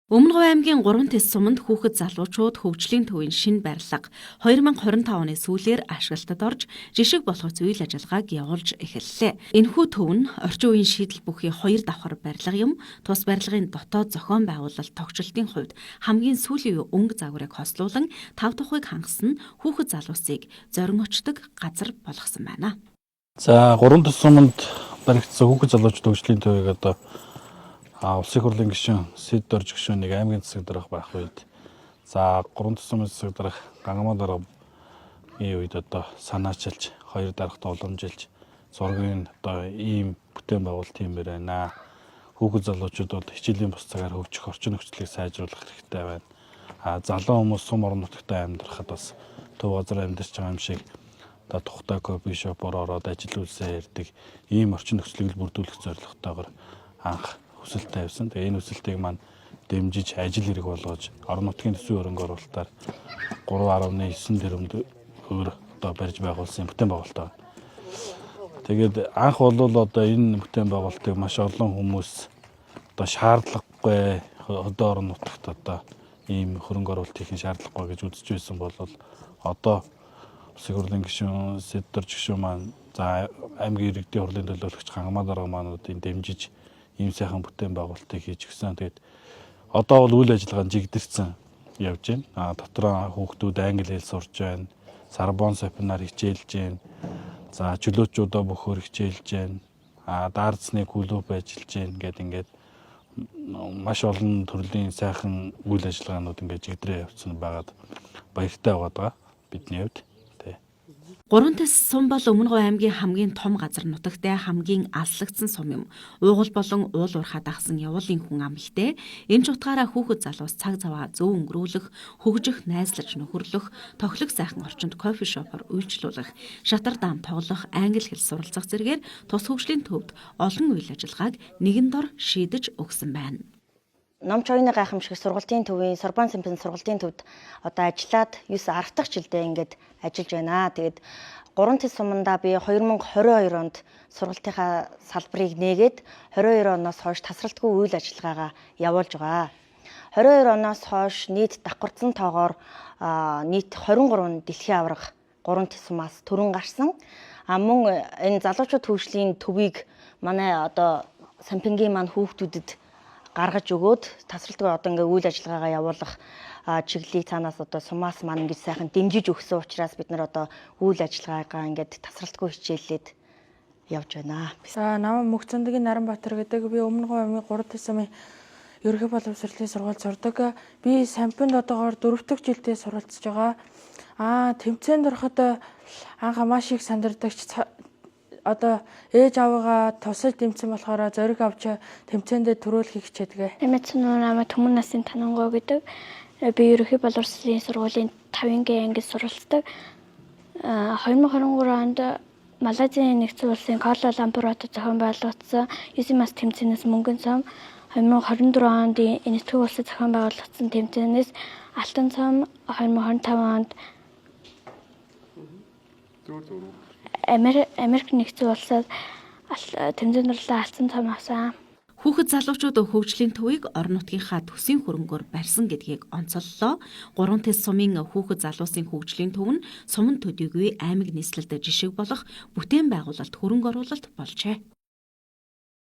Өмнө Говь аймгийн 3 тэс суманд хүүхэд залуучууд хөгжлийн төвийн шинэ барилга 2025 оны сүүлээр ашиглалтад орж жишг болох үйл ажиллагааг явуулж эхэллээ. Энэхүү төв нь орчин үеийн шийдэл бүхий хоёр давхар барилга юм. Тус барилгын дотоод зохион байгуулалт тогтчлтын хувьд хамгийн сүүлийн үеийн өнгө загварыг хослуулан тав тухыг хангасан нь хүүхэд залуусыг зорин очдог газар болгосон байна. За 3 тэс суманд баригдсан хүүхэд залуучууд хөгжлийн төвийг одоо Улсын хурлын гишүүн Сэд Дорж гишүүнийг аймгийн засаг дарга байх үед, за 3 тэс сумын засаг дарга Гангамаа даргын үед одоо санаачилж, хоёр даргатай уламжилж зургийн одоо ийм бүтээн байгуулалт хиймээр байна. Хүүхэд залуучууд бол хичээлийн бус цагаар хөгжих орчин нөхцөлийг сайжруулах хэрэгтэй байна. Залуу хүмүүс сум орон нутагт амьдрахад бас төв газар амьдарч байгаа юм шиг одоо тухтай кофе шопоор ороод ажил үйлсээ ярьдаг ийм орчин нөхцөлийг бүрдүүлэх зорилготойгоор анх хүсэлт тавьсан. Тэгээ энэ хүсэлтийг маань дэмжиж, ажил хэрэг болгож, орон нутгийн төсвийн хөрөнгө оруулалтаар 3.9 тэрбум төгрөг одоо барьж байгуулсан бүтээн байгуулалт байна. Тэгээд анх бол одоо энэ бүтээн байгуулалтыг маш олон хүмүүс одоо шаардлагагүй, хөдөө орон нутагт одоо ийм хөрөнгө оруулалт хийх нь шаардлагагүй гэж үзэж байсан бол одоо Улсын хурлын гишүүн Сэд Дорж гишүүн маань, за аймгийн иргэдийн хурлын төлөөлөгч Гангамаа дарга маануудын дэмжиж ийм сайхан бүтээн байгуулалтыг хийж өгсөн. Тэгээд одоо бол үйл ажиллагаа нь жигдэрсэн явж байна. Дотроо хүүхдүүд англи хэл сурч байна. Сарбон сапнаар хичээлж байна. За чөлөөчүүдөө бөхөр хичээлж байна. Даарцны клуб ажиллаж байна гэд ингээд маш олон төрлийн сайхан үйл ажиллагаанууд ингээд жигдрээ явцсан байгаад баяртай байгаа бидний хувьд. Гурван тэс сум бол Өмнө Говь аймгийн хамгийн том газар нутагтай хамгийн алслагдсан сум юм. Уугуул болон уул уурхай дагсан явуулын хүн ам ихтэй. Энэ ч утгаараа хүүхэд залуус цаг заваа зөв өнгөрүүлэх, хөгжих, найзлаж нөхөрлөх, тохилог сайхан орчинд кофе шопоор үйлчлүүлэх, шатар даам тоглох, англи хэл суралцах зэргээр тус хөгжлийн төвд олон үйл ажиллагааг нэгэн дор шийдэж өгсөн байна. Номч оюуны гайхамшиг сургалтын төвийн Сорбон Симпэн сургалтын төвд одоо ажиллаад 9 10 дахь жилдээ ингээд ажиллаж байна. Тэгээд 3 тэс сумандаа би 2022 онд сургалтынхаа салбарыг нээгээд 22 оноос хойш тасралтгүй үйл ажиллагаагаа явуулж байгаа. 22 оноос хойш нийт давхарцсан тоогоор нийт 23 дэлхийн аварга 3 тэс сумаас төрөн гарсан. Мөн энэ залуучууд хөгжлийн төвийг манай одоо Сампингийн маань хүүхдүүдэд гаргаж өгөөд тасралтгүй одоо ингээ үйл ажиллагаагаа явуулах чиглэлийг цаанаас одоо сумаас маань ингэж сайхан дэмжиж өгсөн учраас бид нар одоо үйл ажиллагаагаа ингээд тасралтгүй хичээллээд явж байна. За намайг Мөнх-Цэндгийн Наранбаатар гэдэг. Би Өмнө Говь аймгийн 3 тэс сумын ерөнхий боловсролын сургуульд сурдаг. Би Сампинд одоогоор 4 дахь жилдээ суралцж байгаа. Тэмцээнд ороход анх маш их сандардаг ч одоо ээж аавыгаа тусалж дэмжсэн болохоор зориг авч тэмцээндээ төрөөлөхийг хичээдэг. Амиц намайг Түмэн насын Танангоо гэдэг. Би ерөнхий боловсролын сургуулийн 5-ын ангид суралцдаг. 2023 онд Малайзийн нэгдсэн улсын Куала Лумпур хотод зохион байгуулагдсан UCMAS тэмцээнээс мөнгөн сум, 2024 онд Энэтхэг улсад зохион байгуулагдсан тэмцээнээс алтан сум, 2025 онд Америк нэгдсэн улсад тэмцээнд орлоо алтан сум авсан. Хүүхэд залуучууд хөгжлийн төвийг орон нутгийнхаа төсвийн хөрөнгөөр барьсан гэдгийг онцоллоо. 3 тэс сумын хүүхэд залуусын хөгжлийн төв нь суманд төдийгүй аймаг нийслэлд жишг болох бүтээн байгуулалт хөрөнгө оруулалт болжээ.